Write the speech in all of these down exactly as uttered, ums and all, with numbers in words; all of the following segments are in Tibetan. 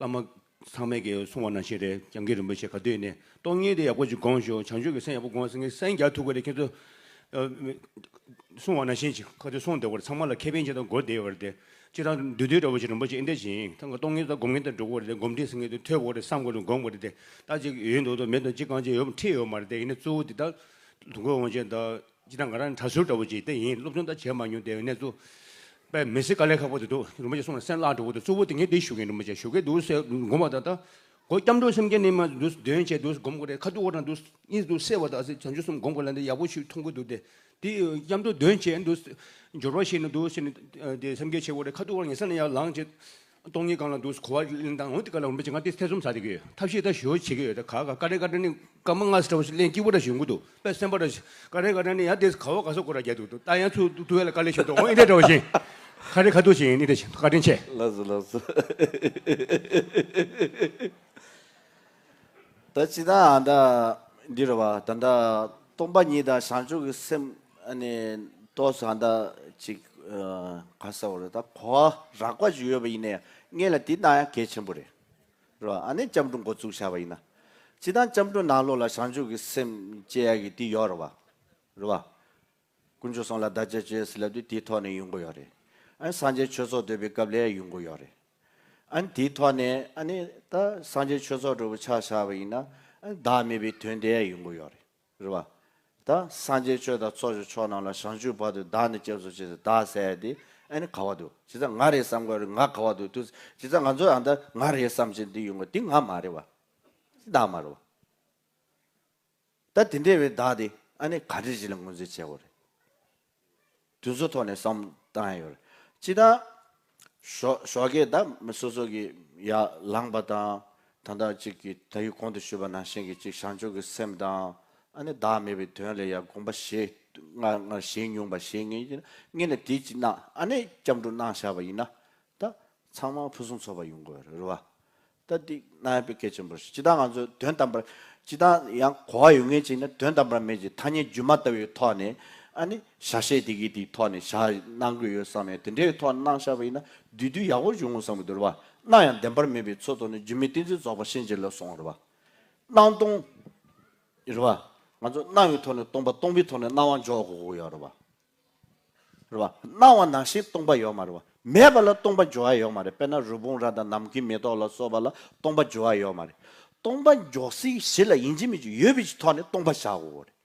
བླ་མ་ཚང་མས་ཀྱི་གསུང་བ་ནང་བཞིན་རེད། སྐྱབས་མགོན་རིན་པོ་ཆེ་ག་དུས་ནས་སྟོང་ཉིད་དེ་ཡག་པོ་ཅིག་སྒོམ་ཤོག་བྱང་ཆུབ་ཀྱི་སེམས་ཡག་པོ་སྒོམ་ཟེར་མཁན་སེམས་རྒྱ་ཐུག་གི་རེད། ཁྱེད་ཚོ་གསུང་བ་ནང་བཞིན་ཅིག་ག་དུས་གསུང་བསྡད་པ་རེད། ཚང་མ་ལ་ཁེ་ཕན་ཅིག་དང་དགོས་བསྡད་ཡོད་རེད་དེ། སྤྱིར་བཏང་བསྡུས་བསྡུས་འདྲ་པོ་ཅིག་རིན་པོ་ཆེ་ཨེ་འདྲ་བཞིན་ད་ང་སྟོང་ཉིད་དང་སྒོམ་མཁན་དང་འགྲོ་གི་རེད་དེ། སྒོམ་ཁྲིད་ཟེར་མཁན་དེ་ཐོས་པ་རེད། བསམ་དགོས་རེད། སྒོམ་དགོས་རེད་དེ། ད་ཅིག་ཡོད་འདུག་དོ་མེད་དོ་ཅིག་གང་ཅིག་ཡོད་ཁྲིད་ཡོད་མ་རེད་དེ། ཡིན་ནའི་གཙོ་བོ་དེ་ད་ལུང་དཀར་དབང་ཆེན་དང་། ཅི་ད་ང་རང་གྲྭ་ཟུར་འདྲ་བོ་ཅིག་དེ་ཡིན། སློབ་སྦྱོང་ད་བྱས་མ་མྱོང་། དེ་ཡིན་ནས་ཚུ་དཔེ་མི་སྲིད་དཀའ་ལས་ཁག་པོ་དེ་འདུག་རིན་པོ་ཆེ་གསུང་ལ་སེམས་བརླག་འགྲོ་གི་འདུག་གཙོ་བོ་དེ་ངས་དེ་ཞུ་གི་ཡིན། རིན་པོ་ཆེ་ཞུ་གི་འདུག་ཟེར་དགོངས་པ་ད་ལྟ་གོ། སྐྱབས་འགྲོ་སེམས་བསྐྱེད་ནི་མ་འདུག་འདོན་བྱས་འདུག་སྒོམ་དགོས་རེད། ཁ་ཐུག་ཁོ་རང་འདུག་གཉིས་འདུག་སེ་བ་ད་ཨ་སི་བྱང་ཆུབ་སེམས་སྒོམ་དགོས་ལ་འདི་ཡག་པོ་ཞིག་མཐོང་གི་འདུག་སྟེ། དེ་སྐྱབས་འགྲོ་འདོན་བྱས་འདུག་འབྱོར་བ་ཞིག་ནི་འདུག་ཟེར་ནས་དེ་སེམས་བསྐྱེད་བྱེད་དགོས་རེད། ཁ་ཐུག་ཁོ་རང་ངེས་ས་ནས་ཡར་ལངས་བྱས། སྟོང་ཉིད་སྒང་ལ་འདུག་གོ་བ་ལེན་སྟངས་འོ་དེ་ག་ལ་འོན་པ་ཅིག་ང་དེ་ཐེ་ཚོམ་ཟ་བསྡད་ཀྱི་ཡོད། ཐབས་ཤེས་ད་ཞུ་བྱེད་ཀྱི་ཡོད། ད་ག་ག་ཀ་རེ་ཀ་རེ་ནི་སྐར་མ་ལྔ་ཙམ་འདྲ་བོ་ཞིག་ལེན་སྐྱིད་པོ་འདྲ་ཞིག་ཡོང་གི་འདུག་དཔེ་སེམས་པ་འདྲ་ཞིག་ཀ་རེ་ཀ་རེ་ནི་ཡང་དེ་ག་བ་ག་ས་སྐོར་ར་རྒྱག་འདུག་ད་ཡང་ཚུར་ཐུག་ཡ་ལ་དཀའ་ལས་ཞིག་འདུག་འོ་ཨེ་འདྲ་འདྲ་བོ་ཞིག་ཁ་རེ་ཁ་ཐུག་ཞིག་ཡིན། ཨེ་འདྲ་ཞིག་བཀའ་དྲིན་ཆེ། ལགས་སོ་ལགས་སོ། ད་ཅི་ད་ཨ་ད་འདི་རེད་བ། ད་ད་སྟོང་པ་ཉིད་དང་བྱང་ཆུབ་ཀྱི་སེམས་ཨ་ནི་ཏོག་ཙམ་ཨ་ད་ཅིག་ག་ས་བ་རེད། ད་གོ་བ་རགས་པ་ཞིག་ཡོད་པ་ཡིན་ནའི་ངས་ལ་དེ་གནང་ཡ་གལ་ཆེན་པོ་རེད། རེད་བ། ཨ་ནི་སྐྱབས་འགྲོ་འགོ་བཙུགས་བཞག་པ་ཡིན་ན། སྤྱིར་བཏང་སྐྱབས་འགྲོ་ནང་ལོགས་ལ་བྱང་ཆུབ་ཀྱི་སེམས་བསྐྱེད་ཡ་གི་དེ་ཡོད་རེད་བ། རེད་བ། དཀོན་མཆོག་གསུམ་ལ་བདག་རྐྱ་སྤྱོད་ཟེར་ལབ་དུས་དེའི་ཐོག་ནས་ཡོང་གི་ཡོད་རེད། ཨ་ནི་སངས་རྒྱས་ཆོས་ཚོགས་འདོད་པའི་སྐབས་ལ་ཡོང་གི་ཡོད་རེད། ཨ་ནི་དེའི་ཐོག་ནས་ཨ་ནི་ད་སངས་རྒྱས་ཆོས་ཚོགས་འདྲ་བོ་ཆ་བཞག་པ་ཡིན་ན། ཨ་ནི་བདག་མེད་པའི་དོན་དེ་ཡོང་གི་ཡོད་རེད། རེད་བ། ད་སངས་རྒྱས་ཆོས་དང་ཚོགས་ཀྱི་མཆོག་རྣམས་ལ། བྱང་ཆུབ་བར་དུ་བདག་ནི་སྐྱབས་སུ་མཆི་ཟེར། བདག་ཟེར་ཡ་དེ་ཨ་ནི་ག་བ་འདུག་ཇི་ལྟར་ང་རེད་བསམ་དགོས་རེད། ང་ག་བ་འདུག་དུས་ཇི་ལྟར་ང་ཚོ་ཨ་ད་ང་རེད་བསམ་བྱས་འདི་ཡོང་གི་འདི་ང་མ་རེད་བ། བདག་མ་རེད་བ། ད་དེ་འདྲ་བའི་བདག་དེ་ཨ་ནི་ག་འདྲ་ཞིག་ལ་ངོས་འཛིན་བྱེད་དགོས་རེད། དེ་ཚོ་ཐོག་ནས་བསམ་བཏང་ཡ་ཡོད་རེད། ཅི་ད། ཞོགས་ཞོགས་ཀས་ད་མི་སོ་སོ་གི་ཡར་ལངས་པ་དང་། ད་ལྟ་ཅིག་གི་ད་ཡུལ་གོང་དུ་ཞུས་པ་ནང་བཞིན་གྱི་ཅིག་བྱང་ཆུབ་ཀྱི་སེམས་དང་། ཨ་ནི་བདག་མེད་པའི་དོན་ལ་ཡར་དགོངས་པ་བཞེས། ང་ང་བཞེས་མྱོང་པ་བཞེས་ངེས་ཀྱི་ངས་ནས་དེ་ཅི་གནང་ཨ་ནི་སྐྱབས་འགྲོ་གནང་བཞག་པ་ཡིན་ན། ད་ཚང་མ་ཕུན་སུམ་ཚོགས་པ་ཡོང་དགོས་རེད་བ། ད་འདི་གནང་ཡ་དཔེ་གལ་ཆེན་པོ་རེད། སྤྱིར་བཏང་ང་ཚོ་དོན་དམ་པར་སྤྱིར་བཏང་ཡང་གོ་བ་ཡོད་མཁན་ཅིག་ན་དོན་དམ་པར་མེད་ཅིག་ཐ་སྙད་སྒྱུ་མ་ལྟ་བུའི་ཐོག་ནས་ཨ་ནི་བྱ་བྱེད་དེ་གི་དེའི་ཐོག་ནས་བྱ་གནང་དགོས་ཡོད་བསམ་ཡ་དེ་འདྲའི་ཐོག་ནས་གནང་བཞག་པ་ཡིན་ན་བསྡུས་བསྡུས་ཡག་པོ་བྱུང་བསམ་གི་འདུག་རེད་བ། གནང་ཡང་བདེན་པར་མེད་པའི་ཚུལ་དུ་ནི་སྒྱུ་མའི་གཏན་ཚིགས་རྫོགས་པ་ཕྱིན་ཅི་ལོག་སོང་རེད་བ། སྣང་སྟོང་། རེད་བ། ང་ཚོ་སྣང་བའི་ཐོག་ནས་སྟོང་པ་སྟོང་པའི་ཐོག་ནས་སྣང་བ་འཇོག་དགོས་ཀྱི་ཡོད་རེད་བ། རེད་བ། སྣང་བ་ནང་བཞིན་སྟོང་པ་ཡོད་མ་རེད་བ། མེད་པ་ལ་སྟོང་པ་འཇོག་ཡ་ཡོད་མ་རེད། དཔེར་ན་རི་བོང་རྭ་དང་ནམ་མཁའི་མེ་ཏོག་ལ་སོགས་པ་ལ་སྟོང་པ་འཇོག་ཡ་ཡོད་མ་རེད། སྟོང་པ་འཇོག་སའི་གཞི་ལ་ཡིན་གཅིག་མིན་གཅིག་ཡོད་པའི་ཐོག་ནས་སྟོང་པ་བཞག་དགོས་རེད།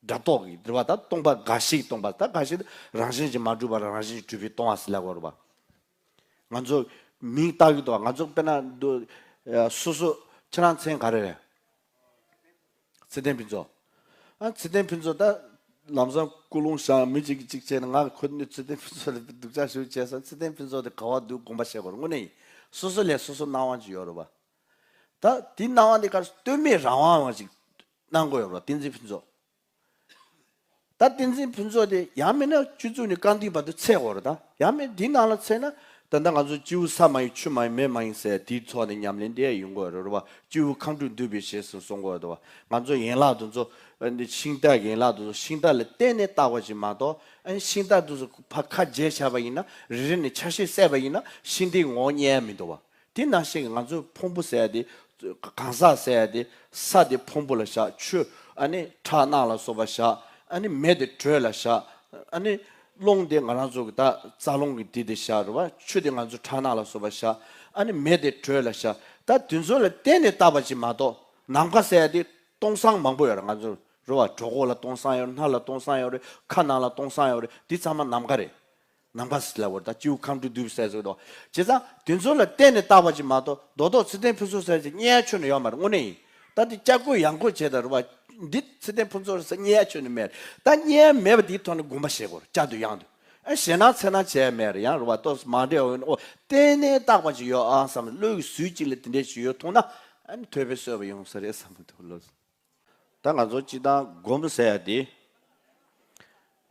སྒྲ་རྟོག་གི་རེད་བ། ད་སྟོང་པ་འགའ་ཞིག་སྟོང་པ། ད་འགའ་ཞིག་རང་བཞིན་གྱིས་མ་གྲུབ་པ་རང་བཞིན་གྱིས་གྲུབ་པའི་སྟོང་པ་ཟེར་ལབ་དགོས་རེད་བ། ང་ཚོ་མིང་བཏགས་ཀྱི་འདུག་ང་ཚོ་དཔེར་ན་འདུག་སོ་སོ་ཁྱེད་རང་མཚན་ག་རེ་རེད། ཚེ་བརྟན་ཕུན་ཚོགས། ཨ་ཚེ་བརྟན་ཕུན་ཚོགས་ད་ལམ་སང་ཀུན་སློང་བཞག་མི་གཅིག་གིས་གཅིག་བྱས་ན་ང་ཁོ་ནི་ཚེ་བརྟན་ཕུན་ཚོགས་ལ་སྡུག་ཅག་ཞུ་བྱས་ཙང་ཚེ་བརྟན་ཕུན་ཚོགས་དེ་ག་བ་འདུག་དགོངས་པ་བཞེས་དགོས་རེད། དངོས་གནས་ཡིན། སོ་སོ་ལས་སོ་སོ་སྣང་བ་ཅིག་ཡོད་རེད་བ། ད་དེ་སྣང་བ་དེ་གར་ལྟོས་མེད་རང་དབང་བ་ཅིག་གནང་དགོས་ཡོད་རེད་བ། བསྟན་འཛིན་ཕུན་ཚོགས། ད་བསྟན་འཛིན་ཕུན་ཚོགས་དེ་ཡང་མིན་ན་སྤྱི་གཙུག་ནས་རྐང་མཐིལ་བར་དུ་ཚད་དགོས་རེད། ད་ཡང་མིན་དེའི་ནང་ལ་ཚད་ན་ད་ལྟ་ང་ཚོ་སྤྱི་བོ་ས་མ་ཡིན་ཆུ་མ་ཡིན་མེ་མ་ཡིན་ཟེར་དེའི་ཐོག་ནས་ཉམས་ལེན་དེ་ཡོང་དགོས་རེད་བ། སྤྱི་བོ་ཁམས་དྲུག་འདུས་པའི་ཞེས་སུ་གསུང་དགོས་རེད་བ། ང་ཚོ་ཡན་ལག་དེ་ཚོ་ཨ་ནི་ཤིང་རྟ་ཡན་ལག་དེ་ཚོ་ཤིང་རྟ་ལ་བརྟེན་ནས་བཏགས་པ་ཅིག་མ་གཏོགས། ཨ་ནི་ཤིང་རྟ་དེ་ཚོ་ཕར་ཁ་འབྱེད་བྱས་པ་ཡིན་ན་རེ་རེ་ནས་ཆ་ཤས་བསྲེས་པ་ཡིན་ན་ཤིང་རྟའི་ངོ་བོ་རྙེད་ཡ་མི་འདུག་བ། དེ་ནང་བཞིན་གྱི་ང་ཚོའི་ཕུང་པོ་ཟེར་ཡ་དེ། གང་ཟག་ཟེར་ཡ་དེ། ས་དེ་ཕུང་པོ་ལ་བཞག་ཆུ་ཨ་ནི་ཁྲག་རྣག་ལ་སོགས་པ་བཞག་ཨ་ནི་མེ་དེ་དྲོད་ལ་བཞག་ཨ་ནི་རླུང་དེ་ང་རང་ཚོ་གི་ད་རྩ་རླུང་གི་དེ་དེ་བཞག་རེད་བ། ཆུ་དེ་ང་ཚོ་ཁྲག་རྣག་ལ་སོགས་པ་བཞག་ཨ་ནི་མེ་དེ་དྲོད་ལ་བཞག་ད་དེ་ཚོ་ལ་བརྟེན་ནས་བཏགས་པ་ཅིག་མ་གཏོགས་ནམ་མཁའ་ཟེར་ཡ་དེ་སྟོང་སང་མང་པོ་ཡོད་རེད། ང་ཚོ་རེད་བ། གྲོད་ཁོག་ལ་སྟོང་སང་ཡོད་རེད། སྣ་ལ་སྟོང་སང་ཡོད་རེད། ཁ་ནང་ལ་སྟོང་སང་ཡོད་རེད། འདི་ཚང་མ་ནམ་མཁའ་རེད། ནམ་མཁའ་ཟེར་ལབ་པ་རེད། ད་སྤྱི་བོ་ཁམས་དྲུག་འདུས་པའི་ས་ཟེར་དོ། བྱས་ཙང་དེ་ཚོ་ལ་བརྟེན་ནས་བཏགས་པ་ཅིག་མ་གཏོགས་རྡོག་རྡོག་ཚེ་བརྟན་ཕུན་ཚོགས་ཟེར་ཅིག་རྙེད་ཡ་ཁྱོན་ནས་ཡོད་མ་རེད། དངོས་གནས་ཡིན། ད་དེ་སྐྱབས་བཀོད་ཡང་བཀོད་བྱས་ད་རེད་བ། འདི་ཚེ་བརྟན་ཕུན་ཚོགས་ཟེར་རྙེད་ཡ་ཁྱོན་ནས་མེད་རེད། ད་རྙེད་ཡ་མེད་པ་དེའི་ཐོག་ནས་དགོངས་པ་བཞེས་དགོས་རེད། བསྐྱར་དུ་ཡང་དུ། ཨ་ཞེད་སྣང་འཚེར་སྣང་བྱས་ཡ་མེད་རེད། ཡང་རེད་བ། ཏོག་ཙམ་མ་འདྲེས་པ་ཡོད་ན་ཨོ་བརྟེན་ནས་བཏགས་པ་ཅིག་ཡོད་ཨང་བསམ་ནས་བློ་ཡི་ཟུར་གཅིག་ལ་དེ་འདྲས་ཞིག་ཡོད་མཐོང་ན་ཨ་ནི་ཐོས་པའི་གསོལ་བ་ཡོང་ས་རེད་བསམ་གི་འདུག་ལོ། ད་ང་ཚོ་སྤྱིར་བཏང་སྒོམ་ཟེར་ཡ་དེ།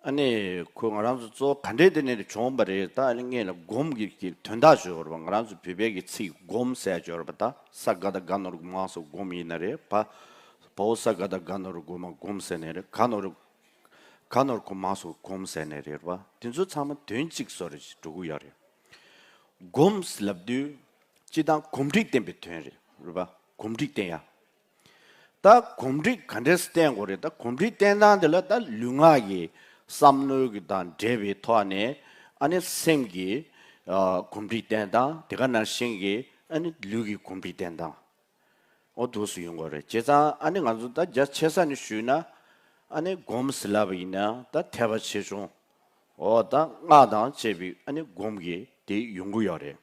ཨ་ནི་ཁོ་ང་རང་ཚོ་གཙོ་བོ་ག་འདྲའི་དེ་ནས་བྱུང་བ་རེད། ད་ཨ་ནི་སྔོན་ལ་སྒོམ་གྱི་གི་དོན་དག་ཞུ་བར་བ། ང་རང་ཚོ་བོད་པའི་གི་ཚིག་སྒོམ་ཟེར་ཡ་ཅིག་ཡོད་རེད་པ། ད་ས་ག་བཏགས་སྒ་ན་རོ་མ་ས་སྒོམ་ཡིན་ན་རེད་པ། བ་འོག་ས་ག་བཏགས་སྒ་ན་རོ་སྒོ་མ་སྒོམ་ཟེར་ནས་རེད། ག་ན་རོ་ག་ན་རོ་གོ་མ་ས་སྒོམ་ཟེར་ནས་རེད་པ། དེ་ཚོ་ཚང་མ་དོན་གཅིག་བཟོ་འདྲ་ཞིག་འགྲོ་གི་ཡོད་རེད། སྒོམ་ལབ་དུས། སྤྱིར་བཏང་གོམས་འདྲིས་བསྟེན་པའི་དོན་རེད། རེད་པ། གོམས་འདྲིས་བསྟེན་ཡ། ད་གོམས་འདྲིས་ག་འདྲས་བསྟེན་དགོས་རེད། ད་གོམས་འདྲིས་བསྟེན་སྟངས་དེ་ལ་ད་ལུས་ངག་གི་བསམ་བློ་གི་དང་འབྲེལ་བའི་ཐོག་ནས་ཨ་ནི་སེམས་ཀྱི་ཨ་གོམས་འདྲིས་བསྟེན་སྟངས། དེ་ག་ནང་བཞིན་གྱི་ཨ་ནི་ལུས་ཀྱི་གོམས་འདྲིས་བསྟེན་སྟངས། འོ་འདུག་སེ་ཡོང་གི་རེད། བྱས་ཙང་ཨ་ནི་ང་ཚོ་ད་རྒྱ་ཆེ་ས་ནས་ཞུས་ན། ཨ་ནི་སྒོམ་ཟེར་ལབ་པ་ཡིན་ན་ད་ཐེག་པ་ཆེ་ཆུང་། འོ་ད་སྔགས་དང་བཅས་པའི་ཨ་ནི་སྒོམ་གྱི་དེ་ཡོང་གི་ཡོད་རེད།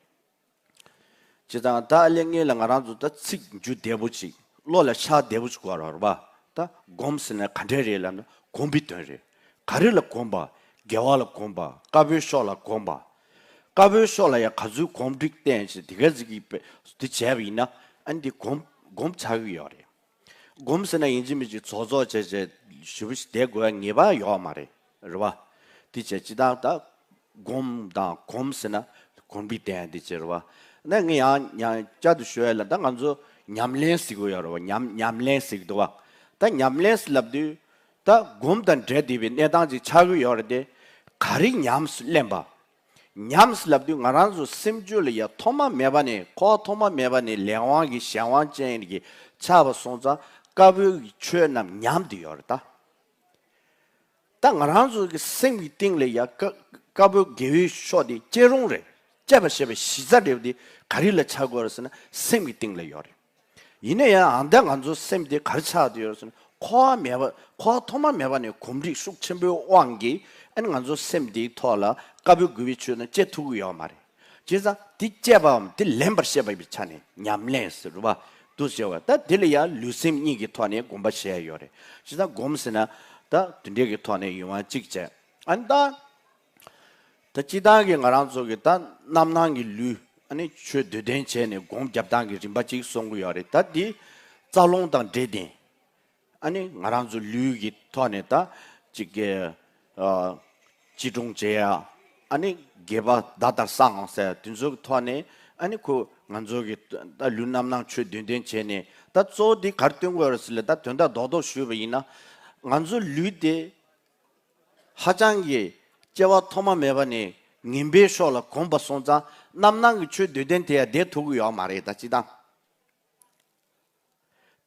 བྱས་ཙང་ད་ཨ་ལས་སྔོན་ལ་ང་རང་ཚོ་ད་ཚིག་འཇུ་བདེ་པོ་ཅིག་བློ་ལ་ཤར་བདེ་པོ་ཅིག་དགོས་རེད་པ། ད་སྒོམ་ཟེར་ན་ག་འདྲས་རེད་ལབ་ན་སྒོམ་པའི་དོན་རེད། ག་རེ་ལ་སྒོམ་པ། དགེ་བ་ལ་སྒོམ་པ། དཀར་པོའི་ཕྱོགས་ལ་སྒོམ་པ། དཀར་པོའི་ཕྱོགས་ལ་ཡང་ག་ཚོད་གོམས་འདྲིས་བསྟེན་ཞིང་དེ་ག་ཚོད་ཀྱིས་དེ་བྱས་པ་ཡིན་ན་ཨ་ནི་དེ་སྒོམ་སྒོམ་ཆགས་ཀྱི་ཡོད་རེད། སྒོམ་ཟེར་ན་ཡིན་གཅིག་མིན་གཅིག་རྫོགས་རྫོགས་བྱས་བྱས་ཞེ་པོ་ཞིག་བསྡད་དགོས་ཡ་ངེས་པ་ཡོད་མ་རེད། རེད་པ། དེ་བྱས་སྤྱིར་བཏང་ད་སྒོམ་དང་གོམས་ཟེར་ན་གོམས་འདྲིས་བསྟེན་ཡ་དེ་བྱས་རེད་པ། ནས་ངས་ཡང་ཡང་བསྐྱར་དུ་ཞུ་ཡ་ལ་ད་ང་ཚོ་ཉམས་ལེན་ཟེར་གྱི་ཡོད་རེད་པ། ཉམས་ཉམས་ལེན་ཟེར་གྱི་འདུག་པ། ད་ཉམས་ལེན་ཟེར་ལབ་དུས་ད་སྒོམ་དང་འབྲེལ་བསྡད་པའི་གནས་སྟངས་ཅིག་ཆགས་ཀྱི་ཡོད་རེད་དེ། ག་རེ་ཉམས་སུ་ལེན་པ། ཉམས་ལབ་དུས་ང་རང་ཚོ་སེམས་རྒྱུད་ལ་ཡ་ཐོག་མ་མེད་པ་ནས་འཁོར་བ་ཐོག་མ་མེད་པ་ནས་ལས་དབང་གི་གཞན་དབང་ཅན་གྱི་ཆགས་པ་སོང་ཙང་དཀར་པོའི་ཆོས་རྣམས་ཉམས་བསྡད་ཡོད་རེད་ད། ད་ང་རང་ཚོ་གི་སེམས་ཀྱི་གཏིང་ལ་ཡ་དཀར་དཀར་པོའི་དགེ་བའི་ཕྱོགས་དེ་སྐྱེ་རུང་རེད། སྐྱེ་བར་བྱེད་པའི་གཞི་རྩ་འབྲས་བུ་དེ་ག་རེ་ལ་ཆགས་ཀྱི་ཡོད་རེད་ཟེར་ན་སེམས་ཀྱི་གཏིང་ལ་ཡོད་རེད། ཡིན་ན་ཡང་ཨ་ད་ང་ཚོ་སེམས་དེ་ག་རེ་ཆགས་བསྡད་ཡོད་ཟེར་ན་འཁོར་བ་མེད་པ་འཁོར་བ་ཐོག་མ་མེད་པ་ནས་གོམས་འདྲིས་ཤུགས་ཆེན་པོའི་དབང་གིས་ཨ་ནི་ང་ཚོ་སེམས་དེའི་ཐོག་ལ་དཀར་པོའི་དགེ་བའི་ཆོས་རྣམས་སྐྱེ་ཐུབ་ཀྱི་ཡོད་མ་རེད། བྱས་ཙང་དེ་སྐྱེས་པའམ་དེ་ལེན་པར་བཤད་པའི་ཆ་ནས་ཉམས་ལེན་ཟེར་བ་འདུག་ཟེར་བ། ད་དེ་ལ་ཡང་ལུས་སེམས་གཉིས་ཀྱི་ཐོག་ནས་སྒོམ་པ་བྱས་ཡོད་རེད། བྱས་ཙང་སྒོམ་ཟེར་ན་ད་དེ་འདྲའི་གི་ཐོག་ནས་ཡོང་བ་གཅིག་བྱས། ཨ་ནི་ད། ད་སྤྱིར་བཏང་གི་ང་རང་ཚོ་གི་ད་རྣམ་སྣང་གི་ལུས་ཨ་ནི་ཆོས་འདོད་ལྡན་བྱས་ནས་སྒོམ་རྒྱབ་སྟངས་ཀྱི་རིམ་པ་གཅིག་གསུང་གི་ཡོད་རེད། ད་འདི་རྩ་རླུང་དང་འབྲེལ་ཏེ་ཨ་ནི་ང་རང་ཚོ་ལུས་ཀྱི་ཐོག་ནས་ད་ཅིག་གི་ཨ་སྐྱིལ་ཀྲུང་བྱེད་ཡ། ཨ་ནི་དགྱེས་པ་ཟླ་ལྟར་བསངས་ཟེར་དེ་ཚོ་གི་ཐོག་ནས་ཨ་ནི་ཁོ་ང་ཚོ་གི་ད་ལུས་རྣམ་སྣང་ཆོས་འདོད་ལྡན་བྱས་ནས་ད་གཙོ་བོ་འདི་ག་རེ་སྟོན་དགོས་རེད་ཟེར་ལ་ད་དོན་དག་རྡོག་རྡོག་ཞུས་པ་ཡིན་ན་ང་ཚོ་ལུས་དེ། ཧ་ཅང་གི་སྐྱེ་བ་ཐོག་མ་མེད་པ་ནས་ངན་པའི་ཕྱོགས་ལ་གོམས་པ་སོང་ཙང་རྣམ་སྣང་གི་ཆོས་འདོད་ལྡན་དེ་ཡང་བསྡད་ཐུབ་ཀྱི་ཡོད་མ་རེད་ད་སྤྱིར་བཏང་།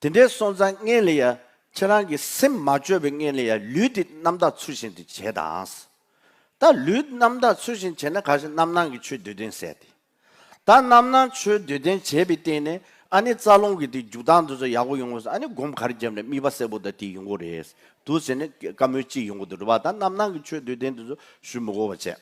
དེ་འདྲའི་སོང་ཙང་སྔོན་ལ་ཡང་ཁྱེད་རང་གི་སེམས་མ་བཅོས་པའི་སྔོན་ལ་ཡང་ལུས་དེ་རྣམ་དག་ཚུལ་བཞིན་དུ་བྱེད་དང་། ད་ལུས་རྣམ་དག་ཚུལ་བཞིན་བྱས་ན་ག་ཞིག་རྣམ་སྣང་གི་ཆོས་འདོད་ལྡན་ཟེར་ཏེ། ད་རྣམ་སྣང་ཆོས་འདོད་ལྡན་བྱས་པའི་སྟེང་ནས་ཨ་ནི་རྩ་རླུང་གི་དེ་འཇུག་སྟངས་དེ་ཚོ་ཡག་པོ་ཡོང་དགོས་སོ། ཨ་ནི་སྒོམ་ག་རེ་བརྒྱབ་ནས་དམིགས་པ་གསལ་པོ་དང་དེ་ཡོང་གི་རེད། འདུག་ཟེར་ནས་བཀའ་མོལ་གཅིག་ཡོང་གི་འདུག་རེད་པ། ད་རྣམ་སྣང་གི་ཆོས་འདོད་ལྡན་དེ་ཚོ་ཞུ་མི་དགོས་པ་བྱས།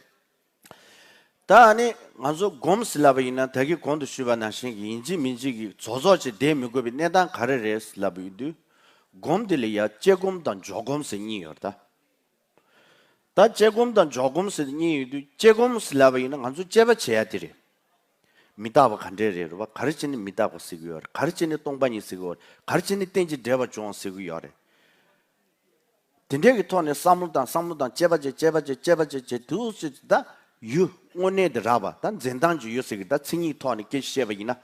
ད་ཨ་ནི་ང་ཚོ་སྒོམ་ཟེར་ལབ་པ་ཡིན་ན་ད་གིན་གོང་དུ་ཞུས་པ་ནང་བཞིན་གྱི་ཡིན་གཅིག་མིན་གཅིག་གི་རྫོགས་རྫོགས་བྱས་བསྡད་མི་དགོས་པའི་གནས་སྟངས་ག་རེ་རེད་ལབ་པ་ཡིན་དུས། སྒོམ་དེ་ལ་ཡ་དཔྱད་སྒོམ་དང་འཇོག་སྒོམ་ཟེར་གཉིས་ཡོད་རེད་ད། ད་དཔྱད་སྒོམ་དང་འཇོག་སྒོམ་ཟེར་གཉིས་ཡོད་དུས་དཔྱད་སྒོམ་ཟེར་ལབ་པ་ཡིན་ན་ང་ཚོ་དཔྱད་པ་བྱེད་ཡ་དེ་རེད། མི་རྟག་པ་ག་འདྲས་རེད་རེད་བ། ག་རེ་བྱས་ནས་མི་རྟག་པ་ཟེར་གི་ཡོད་རེད། ག་རེ་བྱས་ནས་སྟོང་པ་ཉིད་ཟེར་གི་ཡོད་རེད། ག་རེ་བྱས་ནས་རྟེན་ཅིང་འབྲེལ་བར་འབྱུང་བ་ཟེར་གི་ཡོད་རེད། དེ་འདྲས་ཀྱི་ཐོག་ནས་བསམ་བློ་དང་བསམ་བློ་དང་དཔྱད་པ་བྱས་དཔྱད་པ་བྱས་དཔྱད་པ་བྱས་བྱས་དུས་ཚོད་ད་ཡུལ་དངོས་གནས་དེ་རག་པ་ད་འཛིན་སྟངས་ཀྱི་ཡུལ་ཟེར་གི་ད་མཚན་ཉིད་ཐོག་ནས་སྐད་ཆ་བཤད་པ་ཡིན་ན།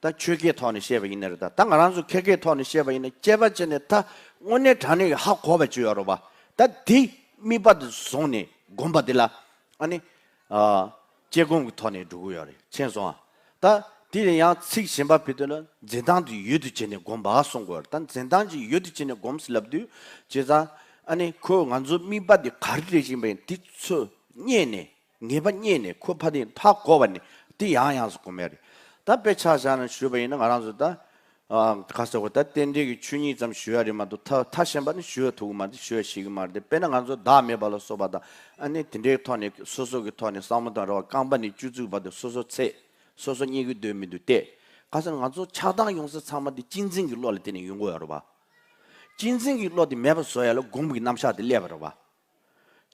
ད་ཆོས་སྐད་ཐོག་ནས་བཤད་པ་ཡིན་ན་རེད། ད་ད་ང་རང་ཚོ་ཁ་སྐད་ཐོག་ནས་བཤད་པ་ཡིན་ན་དཔྱད་པ་བྱས་ནས་ད་དངོས་གནས་དྲང་གནས་ཀྱི་ཧ་གོ་བ་ཅིག་ཡོད་རེད་བ། ད་དེ་དམིགས་པ་དེ་བཟུང་ནས་སྒོམ་པ་དེ་ལ་ཨ་ནི། དཔྱད་སྒོམ་གྱི་ཐོག་ནས་འགྲོ་གི་ཡོད་རེད། མཁྱེན་སོང་ཨ། ད་དེ་ལ་ཡང་ཚིག་གཞན་པ་ཕུད་དུས་ན་འཛིན་སྟངས་དེ་ཡུལ་དུ་བྱས་ནས་སྒོམ་པ་གསུང་དགོས་རེད། ད་འཛིན་སྟངས་ཀྱི་ཡུལ་དུ་བྱས་ནས་སྒོམ་ཟེར་ལབ་དུས་བྱས་ཙང་ཨ་ནི་ཁོས་ང་ཚོ་དམིགས་པ་དེ་ག་རེ་རེད་བཞིན་པ་ཡིན་དེ་ཚོ་རྙེད་ནས་ངེས་པ་རྙེད་ནས་ཁོ་ཕ་དེ་ཧ་གོ་བ་ནས་དེ་ཡང་ཡང་སུ་སྒོམ་ཡ་རེད། ད་དཔེ་ཆ་བཞག་ན་ཞུས་པ་ཡིན་ན་ང་རང་ཚོ་ད། ཁ་སོགས་ད་རྟེན་འབྲེལ་གྱི་ཆོས་ཉིད་ཙམ་ཞུ་ཡ་རེད་མ་གཏོགས་ཐ་ཐ་ཞན་པ་ནི་ཞུ་ཡ་ཐུབ་ཀྱི་མ་རེད། ཞུ་ཡ་ཤེས་ཀྱི་མ་རེད། དཔེར་ན་ང་ཚོ་བདག་མེད་པ་ལ་སོགས་པ་དང་ཨ་ནི་དེ་འདྲའི་ཐོག་ནས་སོ་སོ་གི་ཐོག་ནས་བསམ་བློ་དང་རེ་བ་རྐང་པ་ནས་བཅུ་བཙུགས་བར་དུ་སོ་སོ་ཚད། སོ་སོ་རྙེད་ཀྱི་འདོད་མི་འདོད་བལྟས། ཁ་སང་ང་ཚོ་ཆགས་སྡང་ཡོང་ས་ཚང་མ་དེ་གཅེས་འཛིན་གྱི་བློ་ལ་བརྟེན་ནས་ཡོང་གི་ཡོད་རེད་བ། གཅེས་འཛིན་གྱི་བློ་དེ་མེད་པ་བཟོ་ཡ་ལ་སྒོམ་གྱི་རྣམ་གཞག་དེ་སླེབས་པ་རེད་བ། བྱས་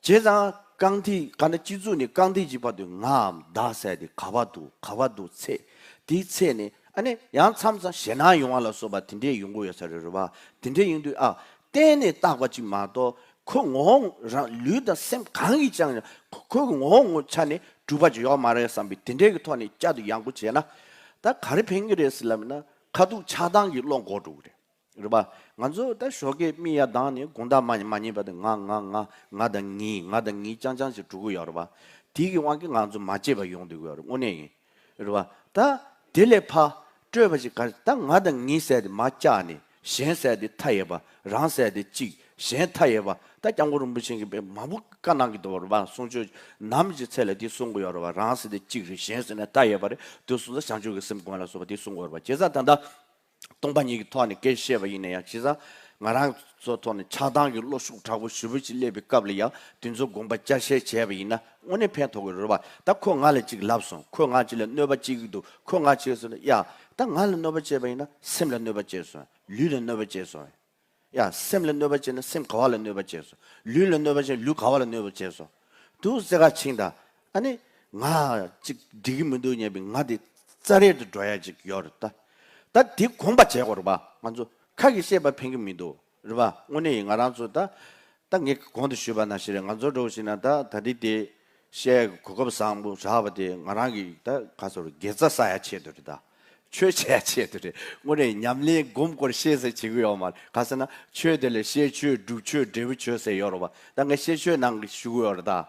ཙང་རྐང་མཐིལ་ག་ན་སྤྱི་གཙུག་ནས་རྐང་མཐིལ་གྱི་བར་དུ་ངའམ་བདག་ཟེར་དེ་ག་བ་འདུག་ག་བ་འདུག་ཚད། དེའི་ཚད་ནས་ཨ་ནི་ཡང་མཚམས་མཚམས་ཞེད་སྣང་ཡོང་བ་ལ་སོགས་པ་དེ་འདྲས་ཡོང་གི་ཡོད་ས་རེད་རེད་བ། དེ་འདྲས་ཡིན་དུས་ཨ་གཏན་ནས་བཏགས་པ་ཅིག་མ་གཏོགས་ཁོ་ངོ་བོ་རང་ལུས་དང་སེམས་གང་གིས་ཀྱང་ཁོ་ཁོ་གི་ངོ་བོ་ངོ་ཆ་ནས་གྲུབ་པ་ཅིག་ཡོད་མ་རེད་བསམ་པའི་དེ་འདྲས་ཀྱི་ཐོག་ནས་བསྐྱར་དུ་ཡང་སྒོ་བྱས་ན་ད་ག་རེ་ཕན་གྱི་རེད་ཟེར་ལབ་ན་ཁ་ཐུག་ཆགས་སྡང་གི་བློ་འགོག་འགྲོ་གི་རེད། རེད་པ། ང་ཚོ་ད་ཞོགས་ཀས་མིག་ཡར་གདངས་ནས་དགོང་དག་མ་མ་ཉལ་བར་དུ་ང་ང་ང་ང་དང་ངའི་ང་དང་ངའི་རྐྱང་རྐྱང་ཞིག་འགྲོ་གི་ཡོད་རེད་པ། དེ་གི་དབང་གིས་ང་ཚོ་མ་སྐྱིད་པ་ཡོང་སྡོད་ཀྱི་ཡོད་རེད། དངོས་གནས་ཡིན། རེད་པ། ད་ དེ་ལས་ཕར་སྤྲོས་པ་ཞིག་ག་རེ། ད་ང་དང་ངའི་ཟེར་དེ་མར་བཅག་ནས། གཞན་ཟེར་དེ་མཐའ་ཡས་པ། རང་ཟེར་དེ་གཅིག། གཞན་མཐའ་ཡས་པ། ད་སྐྱབས་མགོན་རིན་པོ་ཆེ་གིས་དཔེ་མང་པོ་བཀའ་གནང་གི་འདུག་པ་རེད་པ། གསུང་ཆོས་ནམ་གྱི་ཚེ་ལ་དེ་གསུང་གི་ཡོད་རེད་པ། རང་ཟེར་དེ་གཅིག་རེད། གཞན་ཟེར་ན་མཐའ་ཡས་པ་རེད། དེ་སོང་ཙང་བྱང་ཆུབ་ཀྱི་སེམས་སྒོམ་ལ་སོགས་པ་དེ་གསུང་གི་ཡོད་རེད་པ། བྱས་ཙང་ད་ལྟ་སྟོང་པ་ཉིད་ཀྱི་ཐོག་ནས་སྐད་ཆ་བཤད་པ་ཡིན་ན་ཡང་། བྱས་ཙང་ང་རང་ཚོ་ཐོག་ནས་ཆགས་སྡང་གི་བློ་ཤུགས་དྲག་པོ་ཞེ་པོ་ཅིག་སླེབས་པའི་སྐབས་ལ་ཡང་དེ་ཚོ་དགོངས་པ་བསྐྱར་བཤད་བྱས་པ་ཡིན་ན་དངོས་གནས་ཕན་ཐོགས་ཀྱི་རེད་པ། ད་ཁོས་ང་ལ་ཅིག་ལབ་སོང་། ཁོས་ང་ཅིག་ལ་གནོད་པ་བྱེད་ཀྱི་འདུག། ཁོས་ང་ཅིག་ལ་ཟེར་ན། ཡ། ད་ང་ལ་གནོད་པ་བྱས་པ་ཡིན་ན་སེམས་ལ་གནོད་པ་བྱས་སོང་། ལུས་ལ་གནོད་པ་བྱས་སོང་། ཡ། སེམས་ལ་གནོད་པ་བྱས་ན་སེམས་ག་བ་ལ་གནོད་པ་བྱས་སོང་། ལུས་ལ་གནོད་པ་བྱས་ན་ལུས་ག་བ་ལ་གནོད་པ་བྱས་སོང་། འདུག་ཟེར་ག་ཕྱིན་ད། ཨ་ནི་ང་ཅིག་འགྲིག་གི་མི་འདུག་སྙམ་པའི་ང་དེ་རྩ་རེད་དུ་འགྲོ་ཡ་ཅིག་ཡོད་རེད་ད། ད་དེ་དགོངས་པ་བྱེད་དགོས་རེད་པ། ང་ཚོ་ཁ་གིས་བཤད་པ་ཕན་གི་མི་འདུག་རེད་པ། དངོས་གནས་ཡིན། ང་རང་ཚོ་ད། ད་ངས་གོང་དུ་ཞུས་པ་ནང་བཞིན་རེད། ང་ཚོ་འདྲ་བོ་ཞིག་ན་ད་ད་རེས་དེ་བཤད་གོ་སྐབས་བཟང་པོ་རག་པ་དེ་ང་རང་གི་ད་ག་ཚོད་དགེ་རྩ་བསགས་ཡ་ཆེད་དུ་རེད་ད། ཆོས་བྱེད་ཡ་ཆེད་དུ་རེད། དངོས་གནས་ཉམས་ལེན་སྒོམ་སྐོར་བཤད་ཟེར་བྱེད་ཀྱི་ཡོད་མ་རེད། ག་ཟེར་ན་ཆོས་དེ་ལ་བཤད་ཆོས་སྒྲུབ་ཆོས་འབྲས་བུ་ཆོས་ཟེར་ཡོད་རེད་པ། ད་ངས་བཤད་ཆོས་ནང་གི་ཞུ་གི་ཡོད་རེད་ད།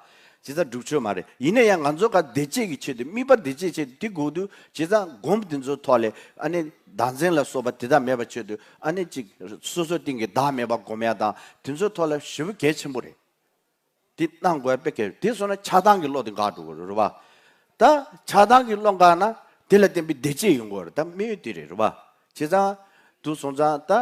བྱས་ཙང་སྒྲུབ་ཆོས་མ་རེད། ཡིན་ན་ཡང་ང་ཚོ་ག་བདེ་སྐྱིད་ཀྱི་ཆེད་དུ། དམིགས་པ་བདེ་སྐྱིད་ཆེད་དུ་དེ་དགོས་འདུག། བྱས་ཙང་སྒོམ་དེ་ཚོའི་ཐོག་ལ་ཨ་ནི་བདག་འཛིན་ལ་སོགས་པ་དེ་དག་མེད་པ་ཆེད་དུ། ཨ་ནི་ཅིག་སོ་སོའི་སྟེང་གི་བདག་མེད་པ་སྒོམ་ཡ་དང་དེ་ཚོའི་ཐོག་ལ་ཞེ་པོ་གལ་ཆེན་པོ་རེད། དེ་གནང་དགོས་པ་དཔེ་གལ། དེ་སོང་ན་ཆགས་སྡང་གི་བློ་དེ་འགག་འགྲོ་གི་རེད་པ། ད་ཆགས་སྡང་གི་བློ་འགག་ན་དེ་ལ་བརྟེན་པའི་བདེ་སྐྱིད་ཡོང་གི་རེད། ད་དམིགས་ཡུལ་དེ་རེད། རེད་པ། བྱས་ཙང་དུ་སོང་ཙང་ད་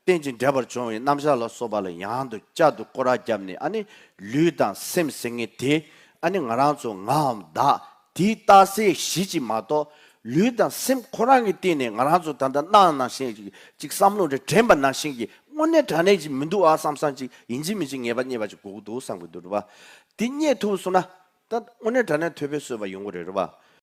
རྟེན་ཅིང་འབྲེལ་པར་འབྱུང་བའི་རྣམ་གཞག་ལ་སོགས་པ་ལ་ཡང་དུ་བསྐྱར་དུ་སྐོར་ར་བརྒྱབ་ནས། ཨ་ནི་ལུས་དང་སེམས་ཟེར་མཁན་དེ། ཨ་ནི་ང་རང་ཚོ་ངའམ་བདག་དེའི་རྟགས་གསལ་གཞི་གཅིག་མ་གཏོགས། ལུས་དང་སེམས་ཁོ་རང་གི་སྟེང་ནས་ང་རང་ཚོ་ད་ལྟ་སྣང་ནང་བཞིན་ཅིག་བསམ་བློ་འདྲ་དྲན་པ་ནང་བཞིན་གྱི་དངོས་གནས་དྲང་གནས་ཅིག་མི་འདུག་ཨ་བསམ་བསམ་ཅིག་ཡིན་གཅིག་མིན་གཅིག་ངེས་པ་རྙེད་པ་ཅིག་དགོས་ཀྱི་འདུག་བསམ་གྱི་འདུག། རེད་པ། དེ་རྙེད་ཐུབ་སོང་ན་ད་དངོས་གནས་དྲང་གནས་ཐོས་པའི་བཟོད་པ་ཡོང་གི་རེད། རེད་པ།